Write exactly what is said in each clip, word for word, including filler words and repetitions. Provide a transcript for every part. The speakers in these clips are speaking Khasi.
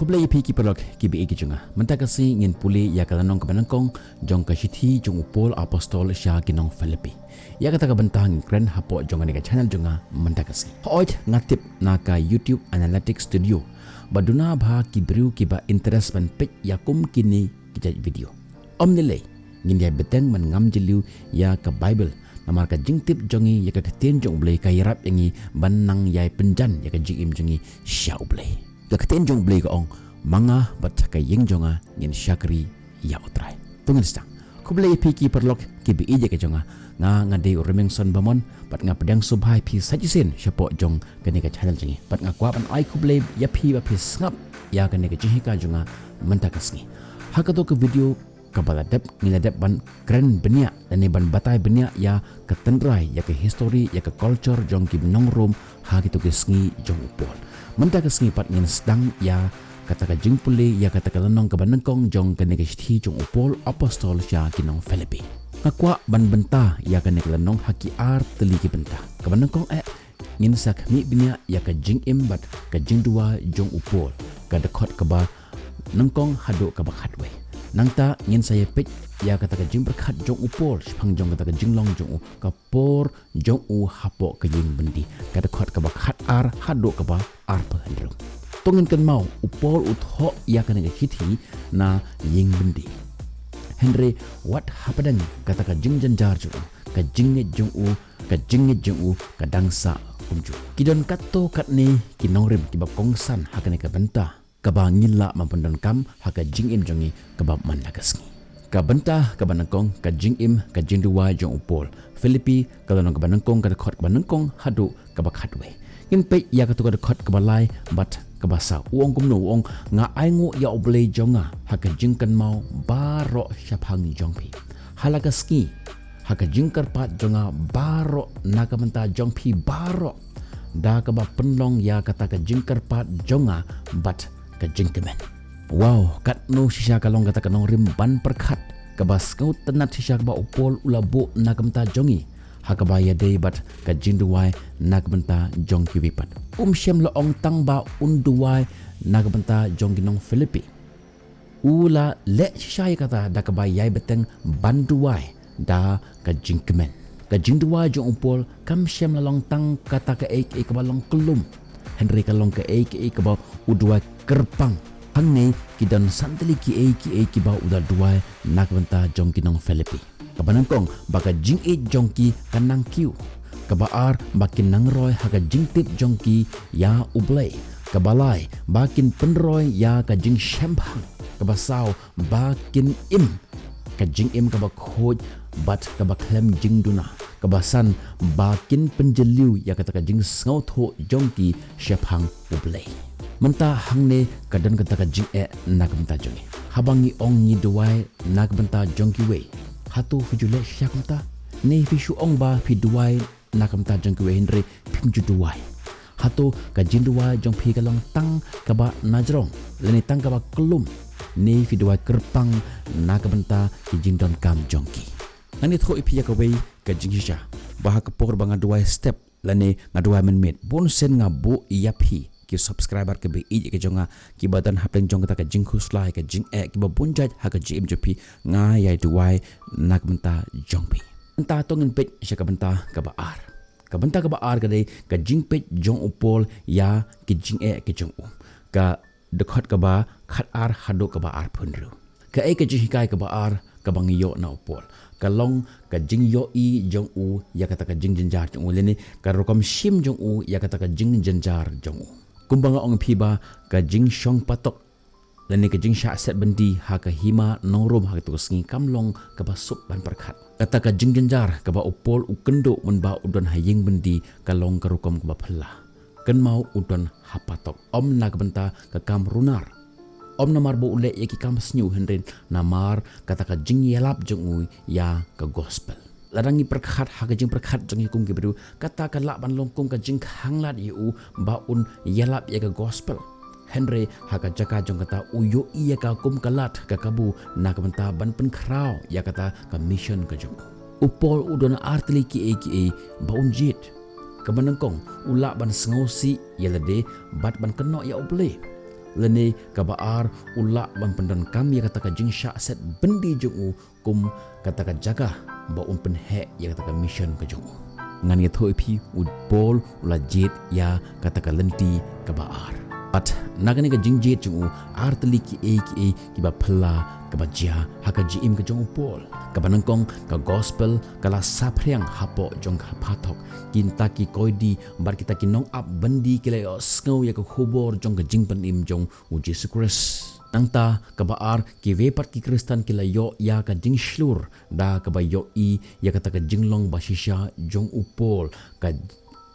Khublei ïa phi ki paralok ki ba ïeit ki jong nga. Mynta ka sngi ngin pule ïa ka lynnong kaba nyngkong jong ka shithi jong u Paul apostol sha ki nong Philippi. Ïa kata ka bynta ngin kren hapoh jong kane ka channel jong nga mynta ka sngi. Hooid, nga tip na ka YouTube Analytics Studio ba duna bha ki briew ki ba interest ban peit ïa kum kine ki jait video. Ym lei lei, ngin ïai bteng ban ngam jylliew ïa ka Bible. Namar ka jingtip jong ngi ïa ka ktien jong u Blei ka ïarap ïa ngi ban nang ïai pynjan ïa ka jingim jong ngi sha u Blei. Ka ktien jong u Blei ka ong, ma nga bad ka ïing jong nga ngin shakri ïa u Trai. To ngin sdang. Khublei ïa phi ki paralok ki ba ïeit ki jong nga. Nga nga dei u Remingson Bamon bad nga pdiang sngewbha ïa phi sa shisien shapoh jong kane ka channel jong ngi. Bad nga kwah ban ai khublei ïa phi ba phi sngap ïa kane ka jinghikai jong nga mynta ka sngi. Ha kato ka video kaba la dep, ngi la dep ban kren bniah lane ban batai bniah ïa ka tynrai, ïa ka history, ïa ka culture jong ki nong Rom ha kito ki sngi jong u Paul. Mynta ka sngi pat ngin sdang ïa kata ka jingpule ïa kata ka lynnong kaba nyngkong jong kane ka shithi jong u Paul apostol sha ki nong Philippi. Nga kwah ban bynta ïa kane ka lynnong ha ki ar tylli ki bynta. Kaba nyngkong eh, ngin sa khmih bniah ïa ka jingim bad ka jingduwai jong u Paul, ka dkhot kaba nyngkong haduh kaba khatwei. Nangta ngin sa ïa peit ïa kata ka jingpyrkhat jong u Paul shaphang jong kata ka jinglong jong u, ka por jong u hapoh ka ïing byndi, ka dkhot kaba khatar haduh kaba arphew hynriew. To ngin kynmaw, u Paul u thoh ïa kane ka shithi na ïing byndi. Hynrei wat hapdeng kata ka jingjynjar jong u, ka jingngeit jong u, ka jingngeit jong u ka dang sah kumjuh. Ki don katto katne ki nongrim kiba kongsan ha kane ka bynta kaba ngi lah ban pyndonkam ha ka jingim jong ngi kaba man la ka sngi. Ka bynta kaba nyngkong, ka jingim, ka jingduwai jong u Paul. Philippi ka lynnong kaba nyngkong, ka dkhot kaba nyngkong haduh kaba khatwei. Ngin peit ïa kato ka dkhot kaba lai bad kaba saw. U ong kumno? U ong, nga ainguh ïa u Blei jong nga ha ka jingkynmaw baroh shaphang jong phi ha la ka sngi, ha ka jingkyrpad jong nga baroh na ka bynta jong phi baroh, da kaba pynlong ïa kata ka jingkyrpad jong nga bad ka jingkmen. Wow, katno shisha ka long kata ka nongrim ban pyrkhat, kaba sngewtynnad shisha kaba u Paul u la buh na ka bynta jong ngi ha kaba ïadei bad ka jingduwai na ka bynta jong kiwei pat. Um shym la ong tang ba un duwai na ka bynta jong ki nong Philippi. U la leh shisha ïa kata da kaba ïai bteng ban duwai da ka jingkmen. Ka jingduwai jong u Paul kam shym la long tang kata kaei kaei kaba long kyllum, hynrei ka long kaei kaei kaba u duwai kyrpang. Hangne ki don san tylli kiei kiei kiba u la duwai na ka bynta jong ki nong Philippi. Kaba nyngkong, ba ka jingïeit jong ki kan nang kiew. Kaba ar, ba kin nang roi ha ka jingtip jong ki ïa u Blei. Kaba lai, ba kin pynroi ïa ka jingshemphang. Kaba saw, ba kin im ka jingim kaba khuid bad kaba khlem jingduna. Kaba san, ba kin pynjylliew ïa kata ka jingsngewthuh jong ki shaphang u Blei. Mynta hangne ka don kata ka jingeh na ka bynta jong ngi. Haba ngi ong ngi duwai na ka bynta jong kiwei, hato phi ju leh shisha kumta? Ne phi shu ong ba phi duwai na ka bynta jong kiwei hynrei phim ju duwai? Hato ka jingduwai jong phi ka long tang kaba najrong, lane tang kaba kyllum? Ne phi duwai kyrpang na ka bynta ki jingdonkam jong ki? Ngan ïathuh ïa phi ïa kawei ka jingshisha, ba ha ka por ba nga duwai step lane nga duwai mynmiet, bun sien nga buh ïa phi ki subscriber ki ba ïeit ki jong nga, kiba don hapdeng jong kata ka jingkhuslai, ka jingeh, kiba bun jait ha ka jingim jong phi, nga ïai duwai na ka bynta jong phi. Mynta to ngin peit sha ka bynta kaba ar. Ka bynta kaba ar ka dei ka jingpeit jong u Paul ïa ki jingeh ki jong u. Ka dkhot kaba khatar haduh kaba arphew hynriew. Kaei ka jinghikai kaba ar kaba ngi ïoh na u Paul? Ka long ka jingïohi jong u ïa kata ka jingjynjar jong u, lane ka rukom shim jong u ïa kata ka jingjynjar jong u. Kumba nga ong ïa phi ba ka jingshong patok lane ka jingshah set byndi ha ka hima nong Rom ha kato ka sngi kam long kaba suk ban pyrkhat. Kata ka jingjynjar kaba u Paul u kynduh mynba u don ha ïing byndi ka long ka rukom kaba phylla. Kynmaw, u don ha patok, ym na ka bynta ka kam runar. Ym namar ba u leh ïa ki kam sniew, hynrei namar kata ka jingïalap jong u ïa ka gospel. Lada ngi pyrkhat ha ka jingpyrkhat jong ngi kum ki briew, kata ka lah ban long kum ka jingkhanglad ïa u ba un ïalap ïa ka gospel. Hynrei ha ka jaka jong kata, u ïohi ïa ka kum ka lad ka kabu na ka bynta ban pynkhraw ïa kata ka mission ka jong u. U Paul u don ar tylli kiei kiei ba un jied. Kaba nyngkong, u lah ban sngewsih ïa lade bad ban kynnoh ïa u Blei. lane kaba ar, u lah ban pyndonkam ïa kata ka jingshah set byndi jong u kum kata ka jaka ba un pynheh ïa kata ka mission ka jong u. Ngan ïathuh ïa phi, u Paul u la jied ïa kata ka lynti kaba ar. Bad na kane ka jingjied jong u, ar tylli kiei kiei kiba phylla kaba jia ha ka jingim ka jong u Paul. Kaba nyngkong, ka gospel ka la saphriang hapoh jong ka phathok. Kita ki koidi bad kita ki nongap byndi ki la ïohsngew ïa ka khubor jong ka jingpynim jong u Jisu Khrist. Nangta kaba ar, kiwei pat ki Khristan ki la ïoh ïa ka jingshlur da kaba ïohi ïa kata ka jinglong ba shisha jong u Paul, ka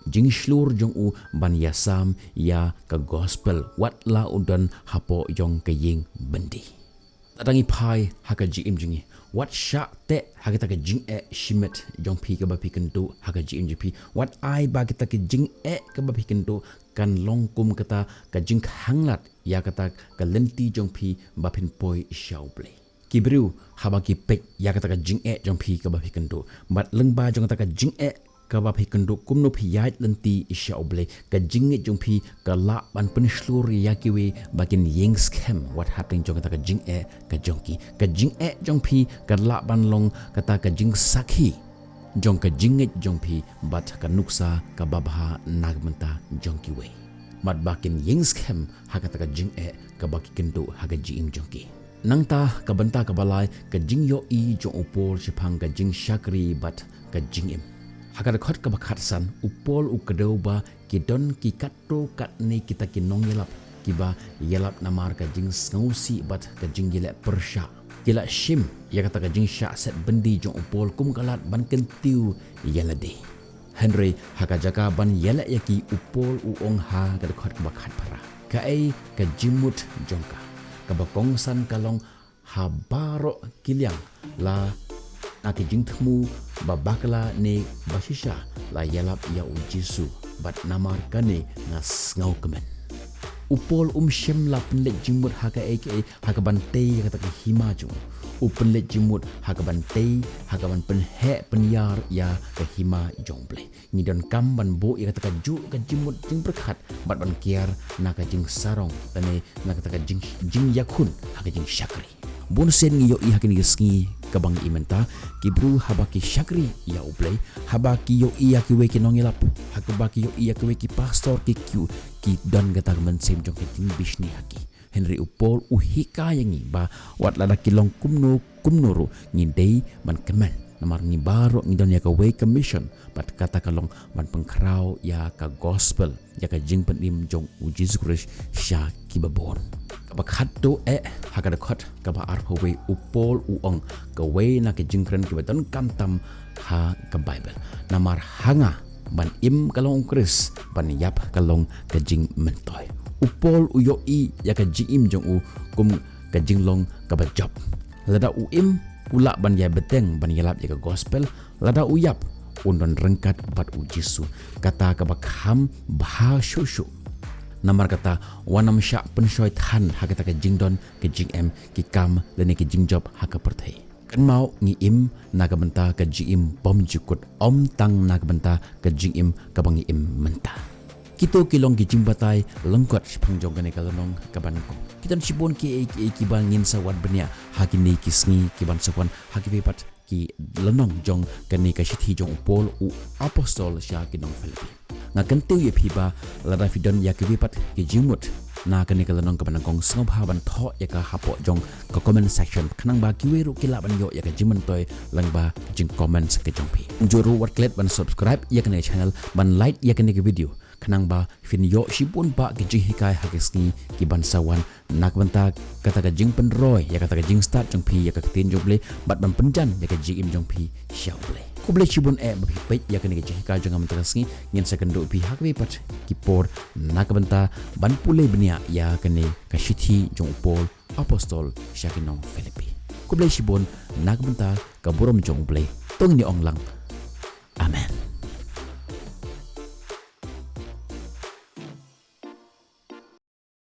jingshlur jong u ban ïasam ïa ka gospel wat la u don hapoh jong ka ïing byndi. Lada ngi phai ha ka jingim jong ngi, wat shah teh ha kata ka jingeh shimet jong phi kaba phi kynduh ha ka jingim jong phi. Wat ai ba kata ka jingeh kaba phi kynduh kan long kum kata ka jingkhanglad ïa kata ka lynti jong phi ba phin poi sha U Blei. Ki briew haba ki peit ïa kata ka jingeh jong phi kaba phi kynduh, bad lyngba jong kata ka jingeh kaba phi kynduh, kumno phi ïaid lynti sha U Blei, ka jingngeit jong phi ka lah ban pynshlur ïa kiwei ba kin ïeng skhem wat hapdeng jong kata ka jingeh ka jong ki. Ka jingeh jong phi ka lah ban long kata ka jingsakhi jong ka jingngeit jong phi bad ka nuksa kaba bha na ka bynta jong kiwei, bad ba kin ïeng skhem ha kata ka jingeh kaba ki kynduh ha ka jingim jong ki. Nangta ka bynta kaba lai, ka jingïohi jong u Paul shaphang ka jingshakri bad ka jingim. Ha ka dkhot kaba khatsan, u Paul u kdew ba ki don ki katto katne kita ki nongïalap kiba ïalap namar ka jingsngewsih bad ka jingïaleh pyrshah. Ki la shim ïa kata ka jingshah set byndi jong u Paul kum ka lad ban kyntiew ïa lade. Hynrei ha ka jaka ban ïaleh ïa ki, u Paul u ong ha ka dkhot kaba khatphra, kaei ka jingmut jong ka? Kaba kongsan ka long, ha baroh ki liang, la na ki jingthmu ba bakla ne ba shisha, la ïalap ïa u Jisu, bad namar kane nga sngewkmen. U Paul um shym la pynleit jingmut ha kaei kaei ha kaban tei ïa kata ka hima jong u. U pynleit jingmut ha kaban tei, ha kaban pynheh pynïar ïa ka hima jong U Blei. Ngi donkam ban buh ïa kata kajuh ka jingmut jingpyrkhat bad ban kiar na ka jingsarong lane na kata ka jing, jingïakhun ha ka jingshakri. Bun sien ngi ïohi ha kine ki sngi kaba ngi im mynta, ki briew haba ki shakri ïa U Blei, haba ki ïohi ïa kiwei ki nongïalap, haba ki ïohi ïa kiwei ki pastor, ki kiew, ki don kata ka mynsiem jong ka jingbishni ha ki. Hynrei u Paul u hikai ïa ngi ba wat lada ki long kumno kumno ruh, ngi dei ban kmen, namar ngi baroh ngi don ïa kawei ka mission, bad kata ka long ban pynkhraw ïa ka gospel, ïa ka jingpynim jong u Jisu Khrist sha kiba bun. Kaba khatduh eh, ha ka dkhot kaba arphew wei, u Paul u ong, kawei na ki jingkren kiba donkam tam ha ka Baibl: Namar ha nga ban im ka long u Khrist, ban ïap ka long ka jingmyntoi. U Paul u ïohi ïa ka jingim jong u kum ka jinglong kaba jop. Lada u im, u lah ban ïai bteng ban ïalap ïa ka gospel, lada u ïap, un don ryngkat bad u Jisu. Kata kaba kham bha shuh shuh. Namar kata, wat nym shah pynshoi than ha kata ka jingdon, ka jingem, ki kam lane ka jingjop ha ka pyrthei. Kynmaw, ngi im na ka bynta ka jingim bymjukut, ym tang na ka bynta ka jingim kaba ngi im mynta. Kito ki long ki jingbatai lyngkot shaphang jong kane ka lynnong kaba nyngkong. Ki don shibun kiei kiei kiba ngin sa wad bniah ha kine ki sngi kiban sa wan ha kiwei pat ki lynnong jong kane ka shithi jong u Paul u apostol sha ki nong Philippi. Nga kyntiew ïa phi ba lada phi don ïa kiwei pat ki jingmut na kane ka lynnong kaba nyngkong, sngewbha ban thoh ïa ka hapoh jong ka comment section, khnang ba kiwei ruh ki lah ban ïoh ïa ka jingmyntoi lyngba ka jingcomment ka jong phi. Kumjuh ruh wat klet ban subscribe ïa kane ka channel, ban like ïa kane ka video, khnang ba phin ïoh shibun bah ki jinghikai ha ki sngi kiban sa wan, na ka bynta kata ka jingpynroi ïa kata ka jingstad jong phi ïa ka ktien jong U Blei, bad ban pynjan ïa ka jingim jong phi sha U Blei. Khublei shibun eh ba phi peit ïa kane ka jinghikai jong nga mynta ka sngi. Ngin sa kynduh ïa phi ha kiwei pat ki por na ka bynta ban pule bniah ïa kane ka shithi jong u Paul apostol sha ki nong Philippi. Khublei shibun, na ka bynta ka burom jong U Blei, to ngin ïa ong lang,